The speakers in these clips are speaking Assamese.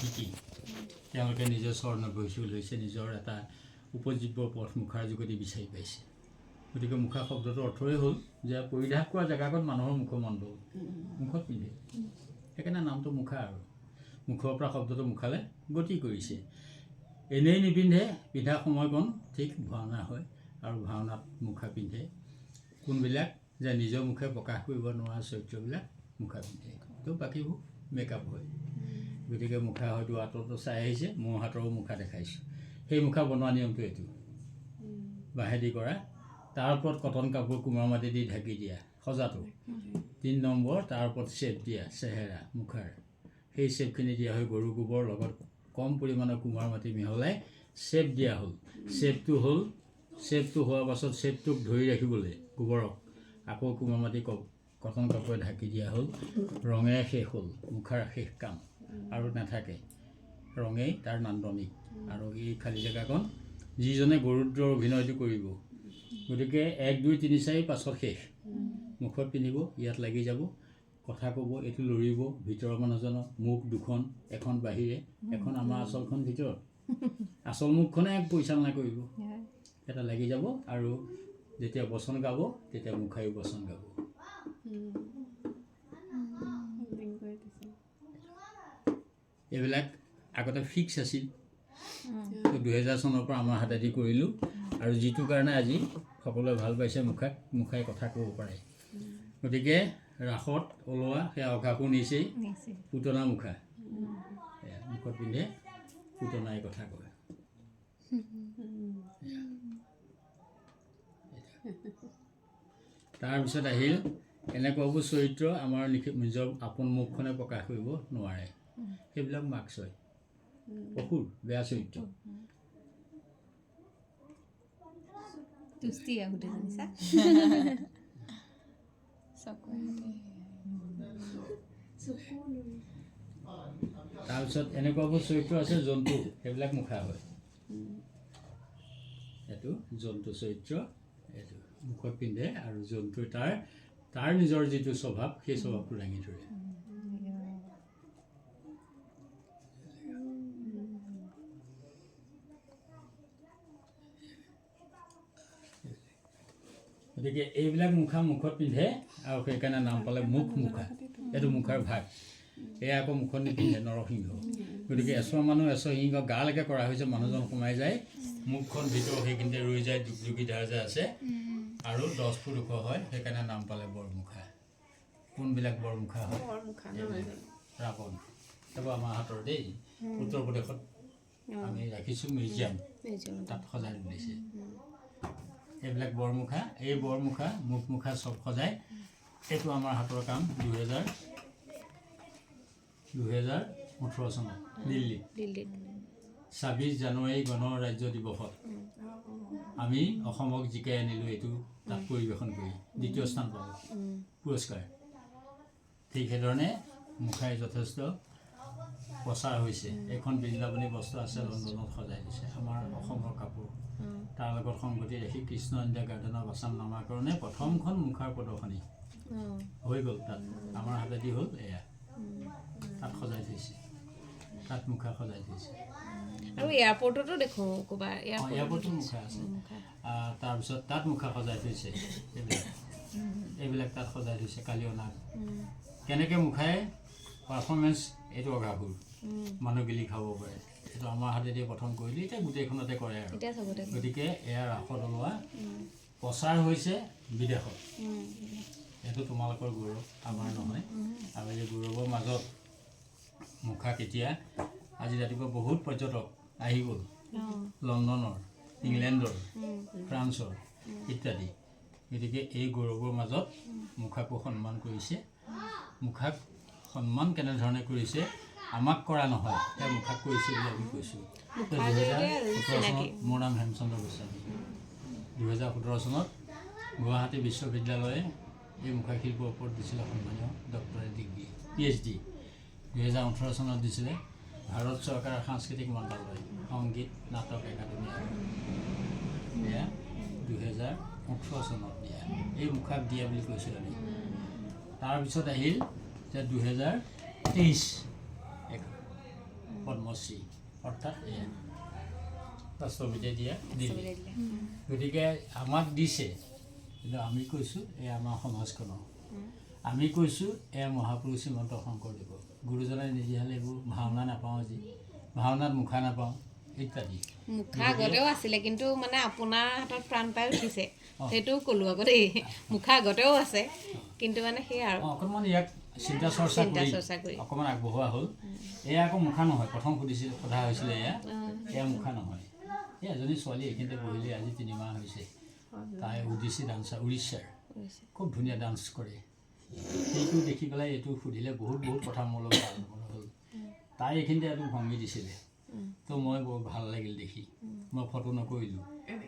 শিকি তেওঁলোকে নিজৰ স্বৰ্ণভূষণ হৈছে, নিজৰ এটা উপজীৱ্য পথ মুখাৰ যোগেদি বিচাৰি পাইছে। গতিকে মুখা শব্দটোৰ অৰ্থই হ'ল যে পৰিধান কৰা জেগাকত মানুহৰ মুখমণ্ডল, মুখত পিন্ধে, সেইকাৰণে নামটো মুখা। আৰু মুখৰ পৰা শব্দটো মুখালে গতি কৰিছে। এনেই নিপিন্ধে, পিন্ধা সময়কণ ঠিক ভাওনা হয় আৰু ভাওনাত মুখা পিন্ধে। কোনবিলাক যে নিজৰ মুখে প্ৰকাশ কৰিব নোৱাৰা চৰিত্ৰবিলাক মুখা পিন্ধে, তো বাকীবোৰ মেকআপ হয়। গতিকে মুখা হয়তো আঁতৰতো চাই আহিছে, মোৰ হাতৰো মুখা দেখাইছোঁ। সেই মুখা বনোৱা নিয়মটো এইটো, বাঁহেদি কৰা, তাৰ ওপৰত কটন কাপোৰ কুমাৰ মাটি দি ঢাকি দিয়া সজাটো। 3 নম্বৰ, তাৰ ওপৰত চেপ দিয়া চেহেৰা মুখাৰ, সেই চেপখিনি দিয়া হৈ গৰু গোবৰ লগত কম পৰিমাণৰ কুমাৰ মাটি মিহলাই চেপ দিয়া হ'ল। চেপটো হ'ল, চেপটো হোৱাৰ পাছত চেপটোক ধৰি ৰাখিবলৈ গোবৰক আকৌ কুমাৰ মাটি কটন কাপোৰে ঢাকি দিয়া হ'ল। ৰঙেৰে শেষ হ'ল মুখাৰ শেষ কাম, আৰু নাথাকে, ৰঙেই তাৰ নান্দনিক। আৰু এই খালী জেগাকণ যিজনে গৰুদ্ৰৰ অভিনয়টো কৰিব, গতিকে 1 2 3 4 5ত শেষ, মুখত পিন্ধিব, ইয়াত লাগি যাব, কথা ক'ব, এইটো লৰিব, ভিতৰৰ মানুহজনৰ মুখ দুখন, এখন বাহিৰে, এখন আমাৰ আচলখন ভিতৰত, আচল মুখখনে পৰিচালনা কৰিব, এটা লাগি যাব। আৰু যেতিয়া বচন গাব তেতিয়া মুখায়ো বচন গাব। এইবিলাক আগতে ফিক্স আছিল। 2000 চনৰ পৰা আমাৰ হাতেদি কৰিলোঁ, আৰু যিটো কাৰণে আজি সকলোৱে ভাল পাইছে মুখাক, মুখাই কথা ক'ব পাৰে। গতিকে ৰাসত ওলোৱা সেয়া অঘাসুৰ নিছেই, পুতনা মুখা, সেয়া মুখত পিন্ধে, পুতনাই কথা কয়। তাৰপিছত আহিল এনেকুৱাবোৰ চৰিত্ৰ আমাৰ নিজৰ আপোন মুখখনে প্ৰকাশ কৰিব নোৱাৰে, সেইবিলাক মাৰ্কছ হয়, অসুৰ, বেয়া চৰিত্ৰ। তাৰপিছত এনেকুৱাবোৰ চৰিত্ৰ আছে জন্তু, সেইবিলাক মুখা হয়। এইটো জন্তু চৰিত্ৰ, এইটো মুখত পিন্ধে আৰু জন্তুৰ তাৰ তাৰ নিজৰ যিটো স্বভাৱ, সেই স্বভাৱটো দাঙি ধৰে। গতিকে এইবিলাক মুখা মুখত পিন্ধে আৰু সেইকাৰণে নাম পালে মুখ মুখা। এইটো মুখাৰ ভাগ। এয়া আকৌ মুখত নিপিন্ধে, নৰসিংহ। গতিকে এশ মানুহ এশ সিংহ গালৈকে কৰা হৈছে, মানুহজন সোমাই যায়, মুখখন ভিতৰৰ সেইখিনিতে ৰৈ যায়, দুগদুগী ধাৰ যে আছে, আৰু 10 ফুট ওখ হয়, সেইকাৰণে নাম পালে বৰমুখা। কোনবিলাক বৰমুখা হয়? ৰাৱণ। এইবোৰ আমাৰ হাতৰ দেই, উত্তৰ প্ৰদেশত আমি ৰাখিছোঁ মিউজিয়াম, তাত সজাই তুলিছে এইবিলাক বৰমুখা। এই বৰমুখা মুখ মুখা চব সজাই, এইটো আমাৰ হাতৰ কাম। 2018 চনত দিল্লীত 26 জানুৱাৰী গণৰাজ্য দিৱসত আমি অসমক জিকাই আনিলোঁ। এইটো তাত পৰিৱেশন কৰি দ্বিতীয় স্থান পালোঁ, পুৰস্কাৰ। ঠিক সেইধৰণে মুখাই যথেষ্ট প্ৰচাৰ হৈছে। এইখন বৃন্দাবনী বস্ত্ৰ আছে, লণ্ডনত সজাই দিছে আমাৰ অসমৰ কাপোৰ। তাৰ লগত সংগতি ৰাখি Krishna India garden of Assam নামাকৰণে প্ৰথমখন মুখাৰ প্ৰদৰ্শনী হৈ গ'ল তাত, আমাৰ হাতেদি হ'ল। এয়া তাত সজাই থৈছে, তাত মুখা সজাই থৈছে। আৰু এয়াৰপৰ্টতো দেখোঁ ক'ৰবাত, এয়াৰপৰ্টতো মুখা আছে। তাৰপিছত তাত মুখা সজাই থৈছে, এইবিলাক এইবিলাক তাত সজাই থৈছে। কালিয়নাগ কেনেকৈ মুখাই পাৰফৰ্মেঞ্চ, এইটো অঘাসুৰ, মানুহ গিলি খাব পাৰে, এইটো আমাৰ হাতেদি প্ৰথম কৰিলোঁ, এতিয়া গোটেইখনতে কৰে আৰু। গতিকে এয়া ৰাসত ওলোৱা প্ৰচাৰ হৈছে বিদেশত। এইটো তোমালোকৰ গৌৰৱ, আমাৰ নহয়। আৰু এই গৌৰৱৰ মাজত মুখা কেতিয়া আজি ৰাতিপুৱা বহুত পৰ্যটক আহি গ'ল, লণ্ডনৰ, ইংলেণ্ডৰ, ফ্ৰান্সৰ ইত্যাদি। গতিকে এই গৌৰৱৰ মাজত মুখাকো সন্মান কৰিছে। মুখাক সন্মান কেনেধৰণে কৰিছে, আমাক কৰা নহয়, সেই মুখাক কৰিছে বুলি আমি কৈছোঁ। 2017 চনত, মোৰ নাম হেমচন্দ্ৰ গোস্বামী, 2017 চনত গুৱাহাটী বিশ্ববিদ্যালয়ে এই মুখাশিল্পৰ ওপৰত দিছিলে সন্মানীয় ডক্টৰেট ডিগ্ৰী, PhD। 2018 চনত দিছিলে ভাৰত চৰকাৰৰ সাংস্কৃতিক মন্ত্ৰালয়, সংগীত নাটক একাডেমি। এয়া 2018 চনত দিয়া, এই মুখাক দিয়া বুলি কৈছোঁ আমি। তাৰপিছত আহিল যে 2023 এক পদ্মশ্ৰী, অৰ্থাৎ এয়া ৰাষ্ট্ৰপতিয়ে দিয়া দিল্লী। চবেই দিলে। গতিকে আমাক দিছে, কিন্তু আমি কৈছোঁ এয়া আমাৰ সমাজখনৰ, আমি কৈছোঁ এয়া মহাপুৰুষ শ্ৰীমন্ত শংকৰদেৱৰ। গুৰুজনাই নিদিয়াহ'লে এইবোৰ ভাওনা নাপাওঁ, আজি ভাওনাত মুখা নাপাওঁ ইত্যাদি। মুখা আগতেও আছিলে, কিন্তু মানে আপোনাৰ হাতত প্ৰাণ পাই উঠিছে, সেইটোও ক'লো আকৌ দেই। মুখা আগতেও আছে, কিন্তু মানে সেয়া আৰু অকণমান ইয়াক চিন্তা চৰ্চা চিন্তা কৰি চৰ্চা কৰি। অকণমান আগবঢ়োৱা হ'ল। এয়া আকৌ মুখা নহয়, প্ৰথম সুধিছিল, সোধা হৈছিলে, এয়া এয়া মুখা নহয়। এই এজনী ছোৱালী এইখিনিতে বহিলে, আজি 3 মাহ হৈছে। তাই ওডিচি ডান্সাৰ, উৰিষ্যাৰ, খুব ধুনীয়া ডান্স কৰে। সেইটো দেখি পেলাই এইটো সুধিলে, বহুত বহুত কথা মোৰ লগত আলোচনা হ'ল। তাই এইখিনিতে এইটো ভংগী দিছিলে, তো মই বৰ ভাল লাগিল দেখি। মই ফটো নকৰিলোঁ,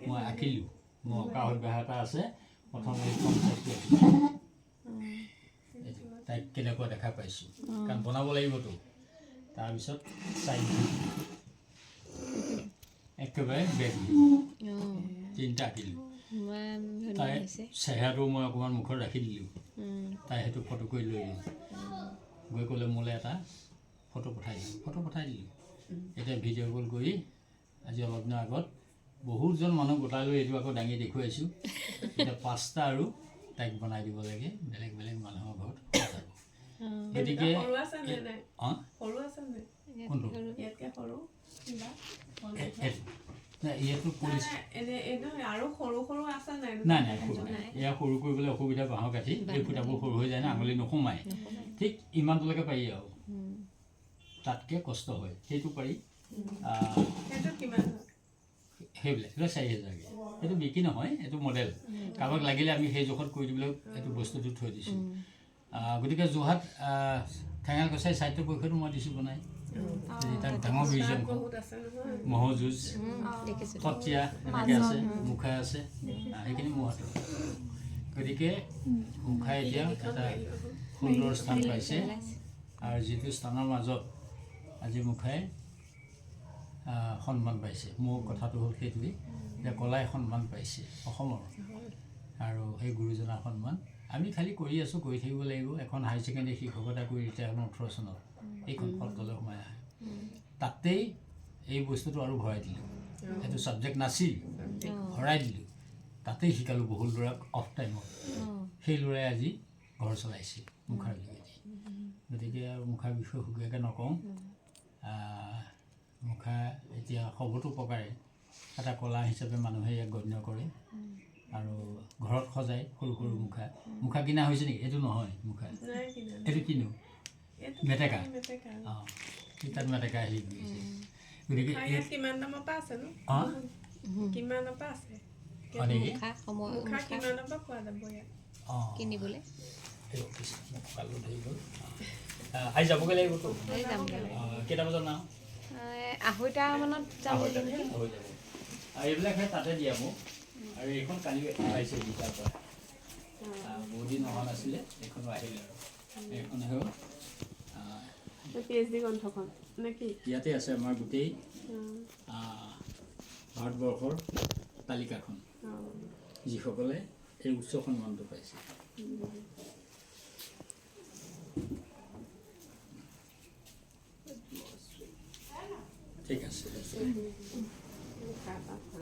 মই আঁকিলোঁ। মোৰ অঁকা অভ্যাস এটা আছে। প্ৰথম এই কনচেপ্টটো আঁকিলোঁ, এইটো তাইক কেনেকুৱা দেখা পাইছোঁ, কাৰণ বনাব লাগিবতো। তাৰপিছত চাইড ভিউ, একেবাৰে বেক ভিউ, তিনিটা আঁকিলোঁ। ইমান ধুনীয়া তাই হৈছে। চেহেৰাটো মই অকণমান মুখত ৰাখি দিলোঁ। তাই সেইটো ফটো কৰি লৈ গ'ল। গৈ ক'লে, মোলৈ এটা ফটো পঠাই দিলোঁ। ফটো পঠাই দিলোঁ। এতিয়া ভিডিঅ' কল কৰি আজি অলপ দিনৰ আগত বহুতজন মানুহ গোটাই লৈ এইটো আকৌ দাঙি দেখুৱাইছোঁ। এতিয়া পাঁচটা আৰু তাইক বনাই দিব লাগে, বেলেগ বেলেগ মানুহৰ ঘৰত যাব। গতিকে সৰু আছে নে নাই? অঁ। সৰু আছে নে? কোনটো? ইয়াতকে সৰু কিবা? এইটো নাই, ইয়াতো পুলিচ। নাই, এনে এনে আৰু সৰু সৰু আছে নাই? নাই নাই, সৰু নাই। এয়া সৰু কৰিবলৈ অসুবিধা, বাঁহৰ কাঠি এই ফুটাবোৰ সৰু হৈ যায় না, আঙুলি নোসোমায়। ঠিক ইমানটোলৈকে পাৰি আৰু তাতকৈ কষ্ট হয়। সেইটো পাৰি। সেইটো কিমান হয়? সেইবিলাক সেইবিলাক 4000কৈ। সেইটো বিক্ৰী নহয়, এইটো মডেল। কাৰোবাক লাগিলে আমি সেই জোখত কৰি দিবলৈ এইটো বস্তুটো থৈ দিছোঁ। গতিকে যোৰহাট ঠেঙাল কছাৰী সাহিত্য পৰিষদো মই দিছোঁ বনাই। এই তাত ডাঙৰ মিউজিয়ামখন বহুত আছে নহয়। ম'হৰ যুঁজ, দেখিছোঁ। সত্ৰীয়া এনেকৈ আছে, মুখা আছে, সেইখিনি মোৰ হাতত। গতিকে মুখা এতিয়া এটা সুন্দৰ স্থান পাইছে আৰু যিটো স্থানৰ মাজত আজি মুখাই সন্মান পাইছে। মোৰ কথাটো হ'ল সেইটোৱেই যে কলাই সন্মান পাইছে অসমৰ আৰু সেই গুৰুজনাৰ সন্মান আমি খালি কৰি আছোঁ, কৰি থাকিব লাগিব। এখন হায়াৰ ছেকেণ্ডেৰী শিক্ষকতা কৰি ৰিটায়াৰ হ'ল 18 চনত, এইখন সত্ৰলৈ সোমাই আহে। তাতেই এই বস্তুটো আৰু ভৰাই দিলোঁ। সেইটো ছাবজেক্ট নাছিল, ভৰাই দিলোঁ। তাতেই শিকালোঁ বহুত ল'ৰাক অফ টাইমত। সেই ল'ৰাই আজি ঘৰ চলাইছে মুখাৰ যোগেদি। গতিকে আৰু মুখাৰ বিষয়ে সুকীয়াকৈ নকওঁ। মুখা এতিয়া সৰ্বতো প্ৰকাৰে এটা কলা হিচাপে মানুহে ইয়াক গণ্য কৰে আৰু ঘৰত সজায় সৰু সৰু মুখা। মুখা কিনা হৈছে নেকি? এইটো নহয় মুখা। নাই কিনা। এইটো কিনো? এইটো মেটেকা। মেটেকা। অঁ, তাত মেটেকা হেৰি কৰিছে। গতিকে আৰু ইয়াত কিমান দামৰ পৰা আছে নো? অঁ। কিমানৰ পৰা আছে? হয় নেকি? মুখা সময় মুখা মুখা কিমানৰ পৰা পোৱা যাব ইয়াত? অঁ। কিনিবলৈ। এই অফিচ মোক কঁকালটো ধৰি গ'ল। আজি যাবগৈ লাগিবতো। আজি যামগৈ। অঁ, কেইটা বজাত নাও? 2:30 মানত যাম নেকি। হৈ যাব। আৰু এইবিলাক সেই তাতে দিয়া মোক। আৰু এইখন কালি পাইছে গীতাৰ পৰা। বহুত দিন অহা নাছিলে, এইখনো আহিল। আৰু এইখন হ'ল পিএইচডি গ্ৰন্থখন নে কি? ইয়াতে আছে আমাৰ গোটেই ভাৰতবৰ্ষৰ তালিকাখন, যিসকলে এই উচ্চ সন্মানটো পাইছে। ঠিক আছে। মুখা।